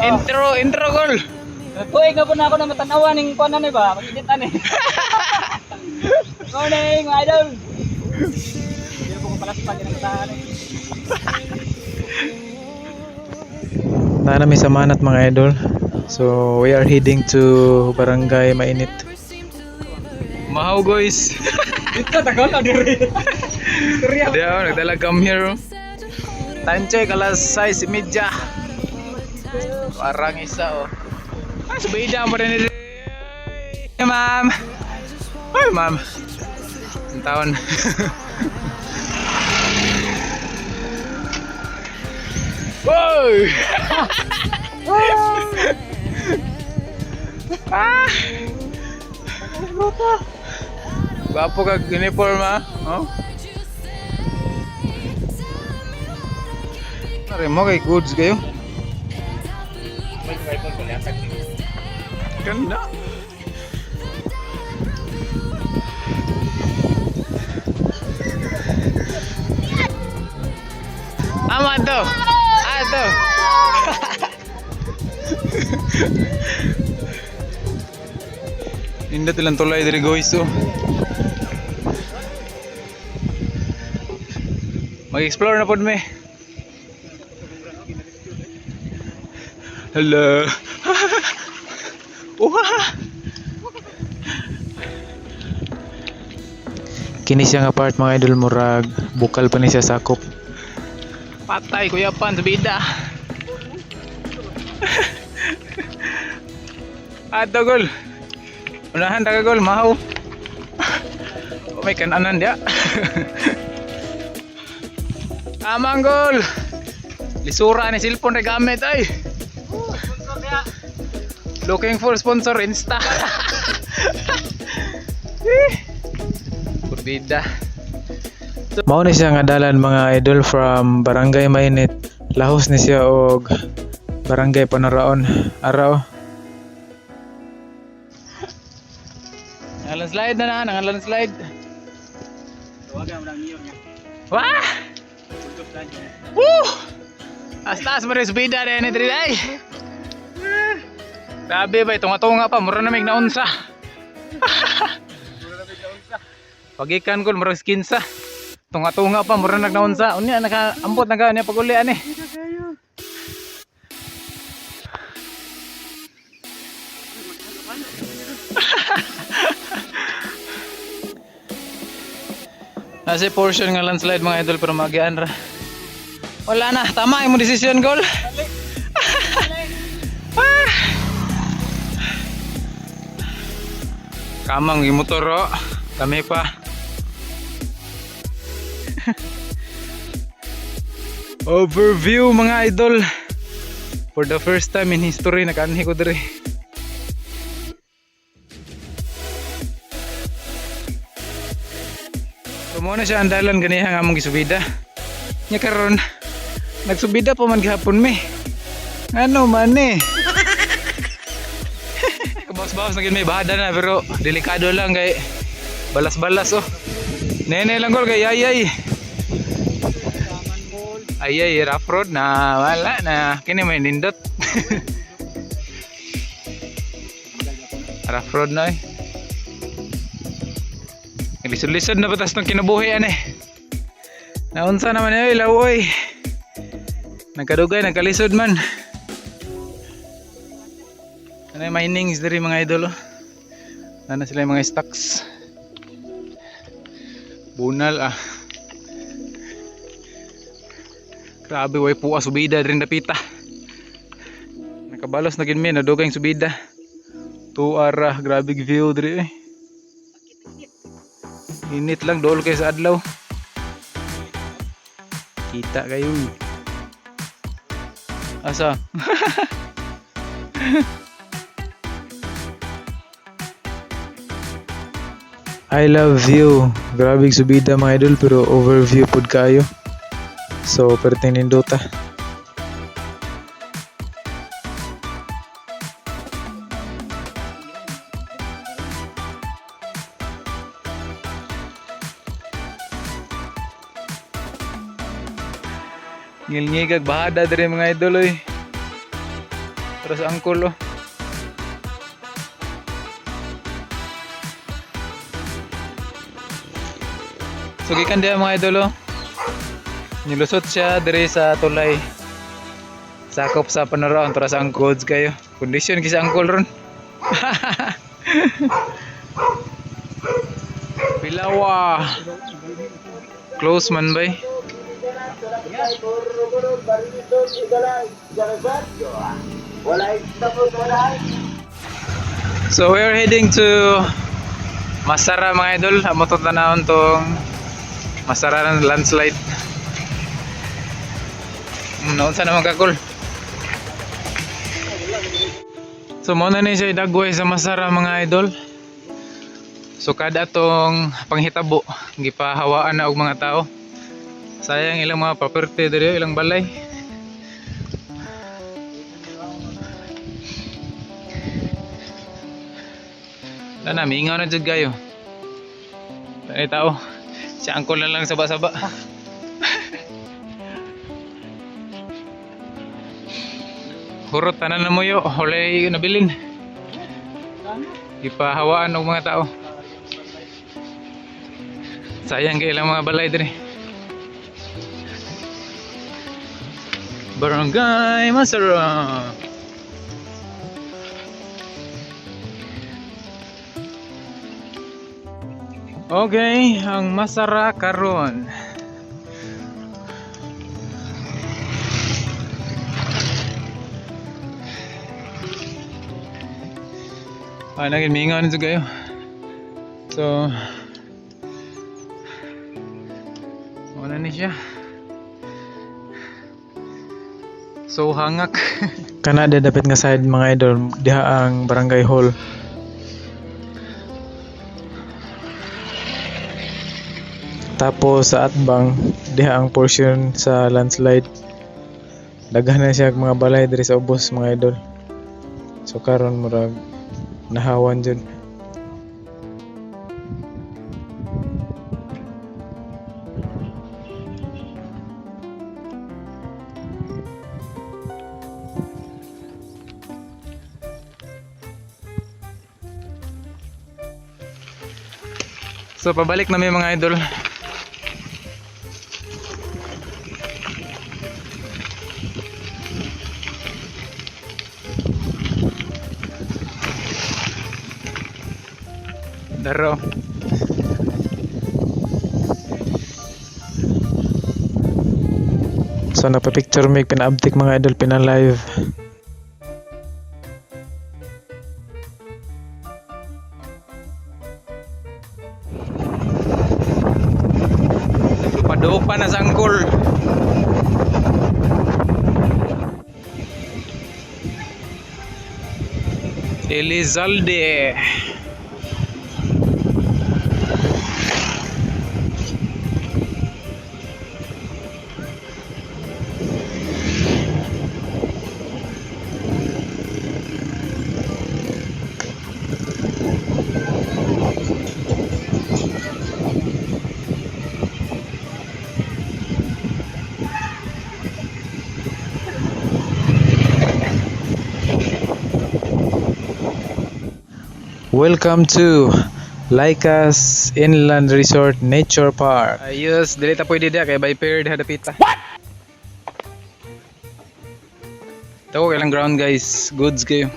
Intro, intro gol. Tuig na po na ako na matanawa ning kuan na ni ba? Mag-edit ani. Morning, mga idol. Hindi po ko pala sa pagkinakataan eh. Naa na mi sa Manat, mga idol. So we are heading to Barangay Mainit. Mahaw, guys. Dito tagal na diri. Istorya. Di ako, nagdala come here, oh. Time check, alas 6:30. Parang isa, oh. Ah, subida mo rin. Hey, ma'am. Ay, ma'am. Ang taon. Wow! Ah! Gwapo kag uniform, ah. Oh? Pare mo kay goods kayo. Ganda. Ama to. Ato. Nindot ilang tulay diri, guys, oh. Mag-explore na pod mi. Hello. Wah! Kini siya nga part, mga idol, murag bukal pa ni siya sakop. Patay, Kuya Pan, bida. Ato gol. Unahan ta ka gol, mahaw. Oh, may kananan dia. Amang gol. Lisura ni cellphone na gamit ay. Looking for sponsor Insta. Eh. Kurbida. Mao ni siya nga dalan, mga idol, from Barangay Mainit. Lahos ni siya og Barangay Panaraon. Araw. Ang landslide na na, ang landslide. Tawagan mo lang niyo nga. Wah! Tutok na niya. Woo! Astas mo rin subida rin ni ay. Grabe ba, tunga-tunga pa, mura na may naunsa. Pagikan ko, mura skinsa. Tunga-tunga pa, mura nagnaunsa. Unya, nakaambot na ka, niya pag-uli, ani. Nasa portion nga landslide, mga idol, pero magian ra. Wala na, tama imong desisyon, gol. Ah! Kamang yung motor, oh. Kami pa. Overview, mga idol. For the first time in history, nakaanhi ko diri. So mo na siya ang dalan ganiha nga among gisubida. Nya karon nagsubida pa man gihapon mi. Ano man eh. Kabawas-bawas na gid may bahada na pero delikado lang kay balas-balas, oh. Nene lang gol kay yayay. Ayay, rough road na wala na kini may nindot. Rough road na eh. Lisod-lisod na batas ng kinabuhi ani. Naunsa naman eh, lawoy. Nagkadugay, nagkalisod man. Ano yung minings diri, mga idol, oh. Ano sila yung mga stocks. Bunal ah. Grabe, way puwa subida rin dapita. Nakabalos na gid mi, nadugay yung subida. Tuara, grabe view diri eh. Init lang dool kay sa adlaw. Kita kayo. Asa? I love view. Grabe subida, mga idol, pero overview pud kayo. So perting nindota. Ngilngigag bahada diri, mga idol, oy. Terus angkul oh. So gikan diha mga idol oh. Nilusot siya diri sa tulay. Sakop sa Panoraon para sa angkods kayo. Kondisyon kisa angkol ron. Pilawa. Close man bay. So we are heading to Masara mga idol. Amo to tanawon tong Masara ng landslide. Naunsa naman kakul. So mao na ni siya dagway sa Masara mga idol. So kada atong panghitabo gipahawaan na og mga tao. Sayang ilang mga property diri, ilang balay. Wala na, mingaw na jud kayo. Wala tao. Si angkol na lang saba-saba. Hurot tanan na mo yo, walay nabilin. Gipahawaan og mga tao. Sayang kay ilang mga balay diri. Barangay Masara. Okay, ang Masara karon. Ah, naging mingaw na kayo. So, wala ni siya. So, hangak. Kana da dapit nga side mga idol, diha ang barangay hall. Tapos sa atbang, diha ang portion sa landslide. Daghan na siya og mga balay diri sa ubos mga idol. So karon murag nahawan jud. So, pabalik na may mga idol. Daro. So nagpa-picture mig pina-update mga idol, pina-live. Naglupa-dupa na sa angkol. Elizalde. Welcome to Laika's Inland Resort Nature Park. Ayos, dili ta pwede diya kay by pair diha dapita. What? Ito kailang ground guys, goods kayo.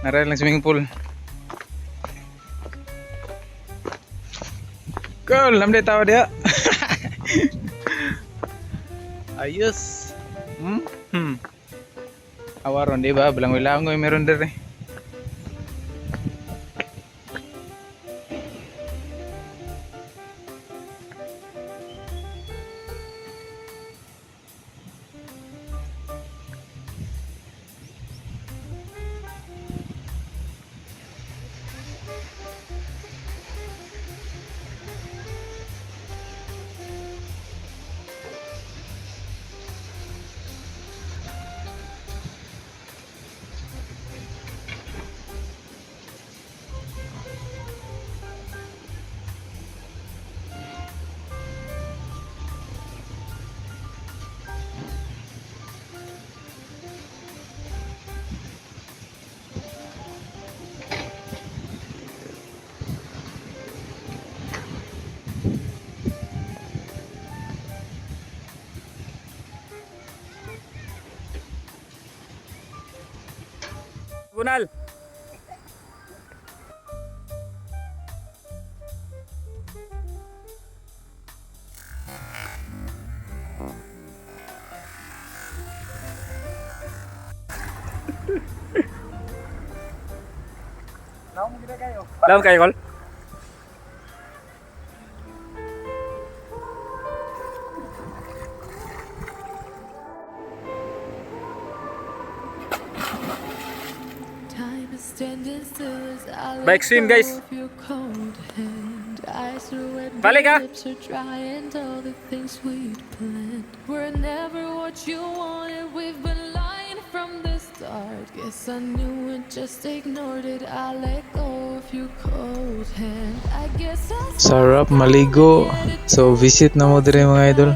Naray lang swimming pool. Cool, namday tao diha. Ayos. Awaron di ba? Balangoy-langoy meron diri. Bunal. Laom kayo, Kol? Time is standing still as I let Bike swim, go guys. of your cold hand. Eyes are wet, Balik, my ah. lips are dry, and all the things we'd planned were never what you wanted. We've been lying from the start. Guess I knew it, just ignored it. I let go of your cold hand. I guess I Sarap maligo. So visit na mo dire, mga idol.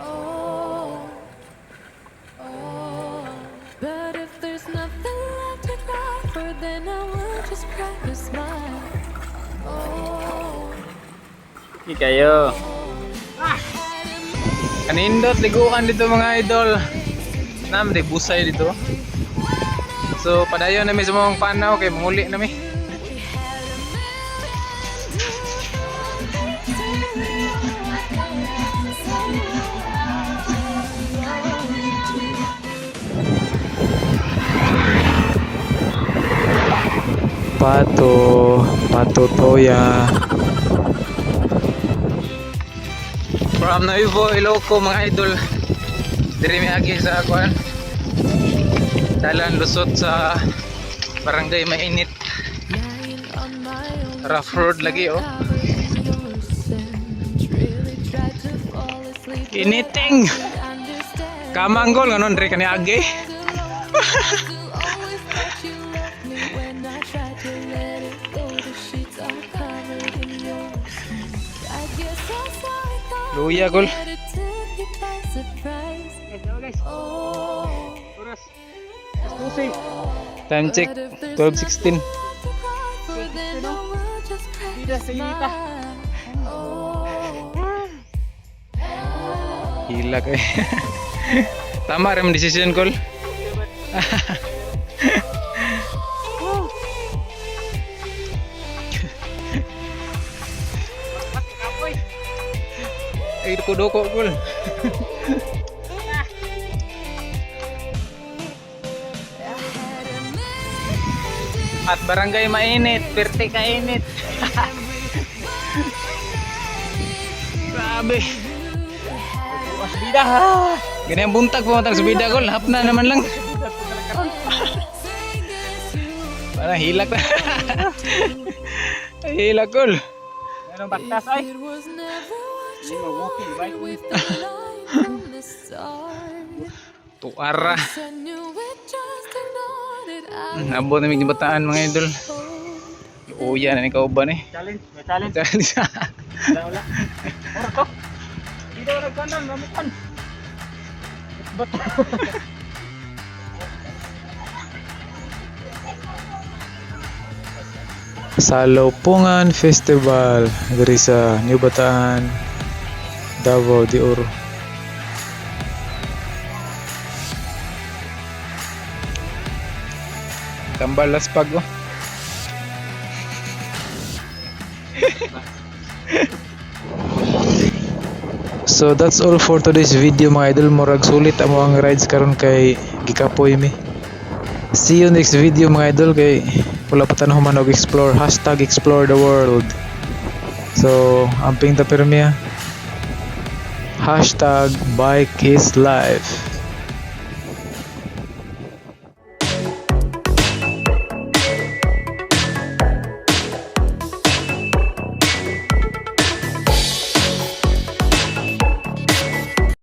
Oh, oh. But if there's nothing left to cry for, then I will just crack a smile. Oh, Hindi kayo. Kanindot, liguan dito, mga idol. Nam, di busay dito. So, padayon na mi sa mga panaw kay manguli na mi. Pato, pato toya. From Nuevo Iloco, mga idol. Diri mi agi sa kuan. Dalan lusot sa Barangay Mainit. lying on my own. Rough road lagi oh. Covered in your scent. Really tried to fall asleep, but Initing. I couldn't understand. Kamanggol nganon diri kani agi. Still always thought you loved me when I tried to let it go. The sheets are covered in yours. I guess that's how I thought Luya, gol. that it took you by surprise. Oh, Time check but if there's 12:16. nothing left to cry for, then I will just crack a smile. Oh. Hila kay. Tama ra man decision call. Ay, doko kol. At Barangay Mainit, perte kainit. Grabe. Bida. Ganyan buntag pumatang sa bida kol, hap na naman lang. Parang hilak na. Ay, hilak kol. Anong baktas ay? It was never what you wanted. We've been lying from the start. Tuara. I knew it, just ignored it. I Nabot na may bataan, mga idol. Uya na ni kauban eh. Challenge, may challenge. Wala, wala. Ora to. Dito wala kanan, lamitan. Bat. Sa Laupungan Festival diri sa New Bataan, Davao de Oro. Tambal laspag oh. So that's all for today's video, mga idol. Murag sulit amo ang rides karon kay gikapoy mi. See you next video, mga idol, kay wala pa tan human og explore, #ExploreTheWorld. So amping ta permiya. #BikeIsLife.